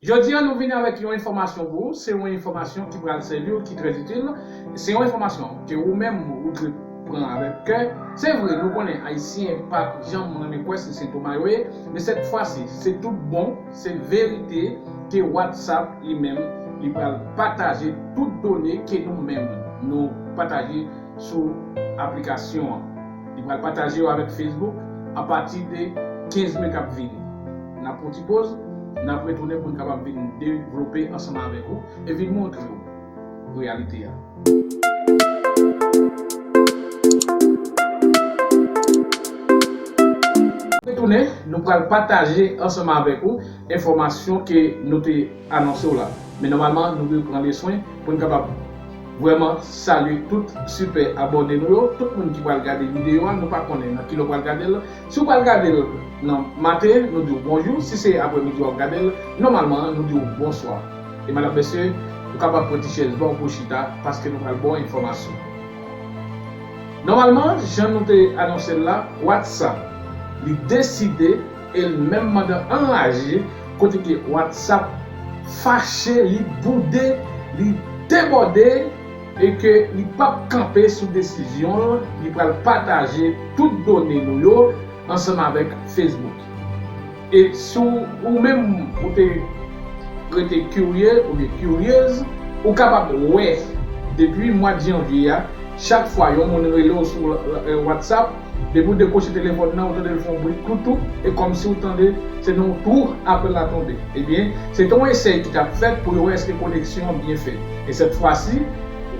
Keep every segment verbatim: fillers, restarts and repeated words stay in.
Jodi a, nou vini avèk yon enfòmasyon pou ou. Se yon enfòmasyon ki pral sèvi w, ki trè itil. Se yon enfòmasyon ke ou menm ou dwe pran avèk kè. Se vre, nou konnen Ayisyen pa janm renmen kwè se sentoma yo ye, men sèt fwa si, se tout bon, se verite ke WhatsApp li menm, li pral pataje tout done ke nou menm nou pataje sou aplikasyon an. Li pral pataje yo avèk Facebook apati de kenz me k ap vini. N ap pran ti poz, n ap retounen pou n kapab vin devlope ansanm avèk ou e vin montre w reyalite a. Retounen, nou pral pataje ansanm avèk ou enfòmasyon ke nou te anonse w la. Men nòmalman, nou dwe pran le swen pou n kapab vrèman salye tout sipè abòne nou yo, tout moun ki pral gade videyo a, nou pa konnen nan ki lè w pral gade l. Si w pral gade l nan maten, nou di w bonjou. Si se aprèmidi w ap gade l, nòmalman, nou di w bonswa. E madam, mesye, ou kapab pran ti chèz ba w pou chita, paske nou pral ba w enfòmasyon. Nòmalman, jan nou te anonse l la, WhatsApp, li deside e l menm mandan anraje, kote ke WhatsApp fache, li boude, li debòde, e ke li p ap kanpe sou desizyon l, li pral pataje tout done nou yo ansanm avèk Facebook. E si w, ou menm, ou te rete kirye oubyen kiryez, ou kapab wè depi mwa janvye a, chak fwa yon moun rele w sou, eh, WhatsApp, depi w dekwoche telefòn nan, ou tande l fè yon bri kloutou, e kòmsi w tande se nan yon twou apèl la tonbe. Ebyen, se te yon esèy ki t ap fèt pou yo wè èske koneksyon an byen fèt. E sèt fwa si,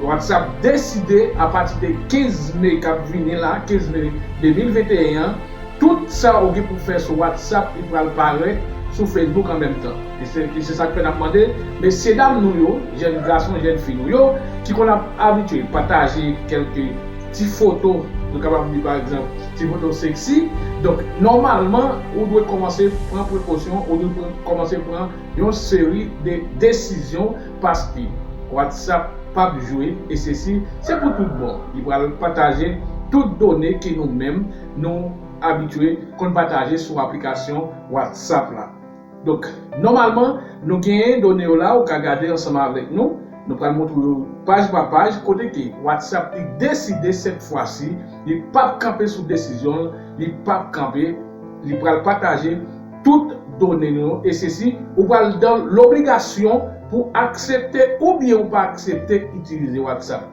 WhatsApp deside, apati de kenz me k ap vini la, kenz me de mil venteyen an, tout sa ou gen pou fè sou WhatsApp, li pral parèt sou Facebook an menm tan. E se, e se sa k fè n ap mande mesyedam nou yo, jèn gason, jèn fi nou yo, ki konn ap abitye pataje kèlke ti foto, nou kapab di pa egzanp, ti foto seksi. Donk, nòmalman, ou dwe kòmanse pran prekosyon, ou dwe pran, kòmanse pran yon seri de desizyon, paske WhatsApp p ap jwe, e sesi, se pou tout bon. Li pral pataje tout done ke nou menm, nou abitye konn pataje sou aplikasyon WhatsApp la. Donk, nòmalman, nou genyen done yo la, ou ka gade ansanm avèk nou. Nou pral montre w yo paj pa paj, kote ke WhatsApp li deside sèt fwa si, li p ap kanpe sou desizyon l, li p ap kanpe, li pral pataje tout done nou yo, e sesi, ou pral dan lobligasyon pou aksepte oubyen ou pa aksepte itilize WhatsApp.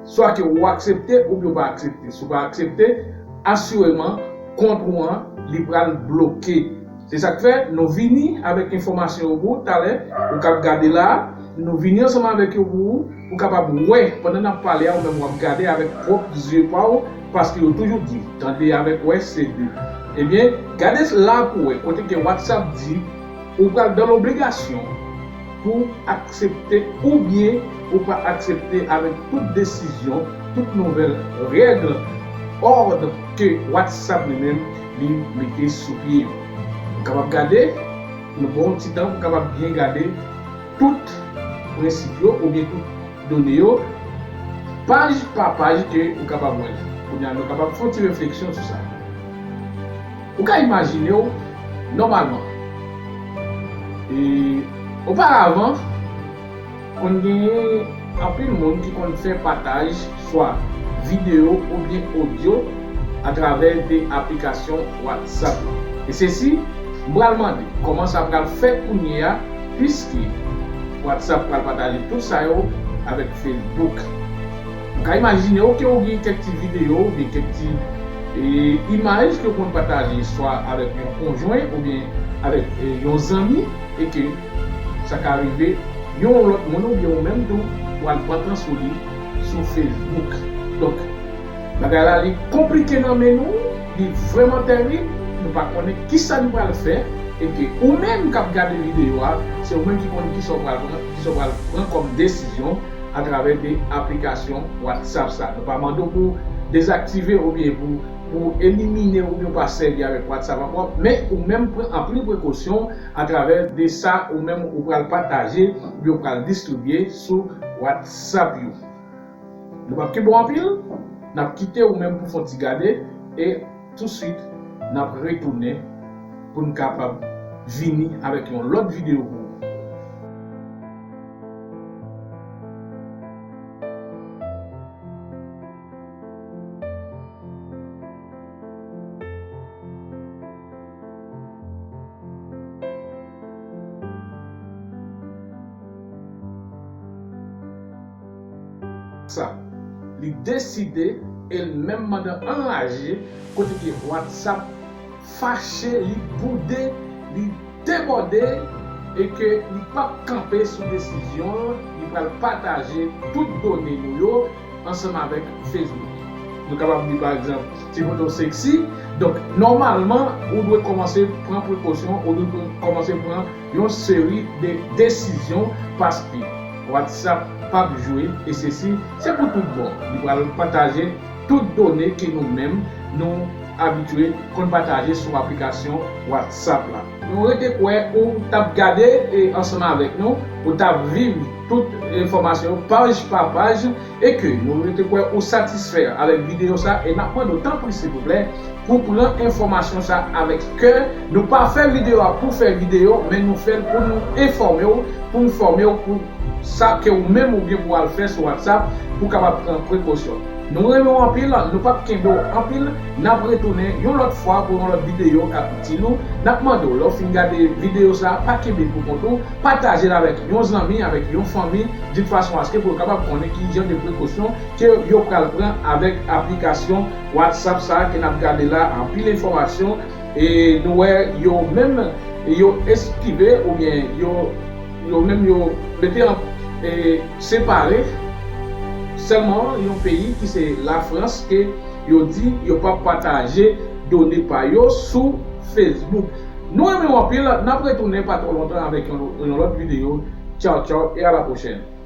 Swa ke ou aksepte oubyen ou pa aksepte. Si w pa aksepte, asireman, kont ou an, li pral bloke. Se sa k fè, nou vini avèk enfòmasyon yo pou ou talè, ou k ap gade la a, nou vini ansanm avèk yo pou ou, pou w kapab wè, pandan n ap pale a, ou menm w ap gade avèk pwòp zye pa w, paske yo toujou di, tande avèk wè se de. Ebyen, gade la pou w wè, kote ke WhatsApp di, ou pral dan lobligasyon pou aksepte oubyen ou pa aksepte avèk tout desizyon, tout nouvèl règ, òd ke WhatsApp li menm li mete sou pye yo. Ou kapab gade, nou pran yon ti tan pou kapab byen gade tout prensip yo oubyen tout done yo, paj pa paj ke ou kapab wè l. Kounye a, nou kapab fè yon ti refleksyon sou sa. Ou ka imajine w, nòmalman, e, oparavan, konn genyen anpil moun ki konn fè pataj swa videyo oubyen odyo atravè de aplikasyon WhatsApp la. E sesi, m pral mande kòman sa pral fèt kounye a, piske WhatsApp pral pataje tout sa yo avèk Facebook. Ou ka imajine w ke w gen kèk ti videyo oubyen kèk ti, e, imaj ke w konn pataje swa avèk yon konjwen oubyen avèk, e, yon zanmi, e ke sa ka rive yon lòt moun oubyen ou menm tou, w al pran tan sou li sou Facebook. Donk, bagay la, li konplike nan men nou, li vrèman tèrib, nou pa konnen kisa nou pral fè, e ke ou menm k ap gade videyo a, se ou menm ki konn kisa w pral pran, kisa w pral pran kòm desizyon atravè de aplikasyon WhatsApp sa. Nou pa mande w pou dezaktive oubyen pou, pou elimine oubyen pa sèvi avèk WhatsApp ankò, men ou menm pran anpil prekosyon atravè de sa ou menm ou pral pataje oubyen ou pral distribye sou WhatsApp yo. Nou p ap kenbe w anpil, n ap kite ou menm pou fè yon ti gade, e touswit, n ap retounen pou n kapab vini avèk yon lòt videyo pou ou. WhatsApp. Li deside e l menm mandan anraje kote ke WhatsApp fache, li boude, li debòde e ke li p ap kanpe sou desizyon l, li pral pataje tout done nou yo ansanm avèk Facebook. Nou kapab di pa egzanp ti foto seksi. Donk nòmalman ou dwe kòmanse pran prekosyon, ou dwe kòmanse pran yon seri de desizyon paske WhatsApp p ap jwe e sesi se pou tout bon. Li pral pataje tout done ke nou menm nou abitye konn pataje sou aplikasyon WhatsApp la. Nou rete kwè ou t ap gade e ansanm avèk nou, ou t ap viv tout enfòmasyon yo paj pa paj e ke nou rete kwè ou satisfè avèk videyo sa e n ap mande w tanpri silvouplè pou pran enfòmasyon sa avèk kè. Nou pa fè videyo a pou fè videyo, men nou fè l pou nou enfòme w, pou n fòme w pou sa ke ou menm ou gen pou al fè sou WhatsApp pou w kapab pran prekosyon. Nou renmen w anpil, nou p ap kenbe w anpil, n ap retounen yon lòt fwa pou yon lòt videyo k ap itil ou. N ap mande w, lè w fin gade videyo sa, pa kenbe l pou kont ou, pataje l avèk yon zanmi, avèk yon fanmi, de fason aske pou yo kapab konnen ki jan de prekosyon ke yo pral pran avèk aplikasyon WhatsApp sa ke n ap gade la, anpil enfòmasyon e nou wè yo menm yo eskive oubyen yo yo menm yo mete an e, separe sèlman yon peyi ki se Lafrans ke yo di yo p ap pataje done pa yo sou Facebook. Nou renmen w anpil, n ap retounen pa twò lontan avèk yon yon lòt videyo. Tchaw tchaw e a la pwochèn.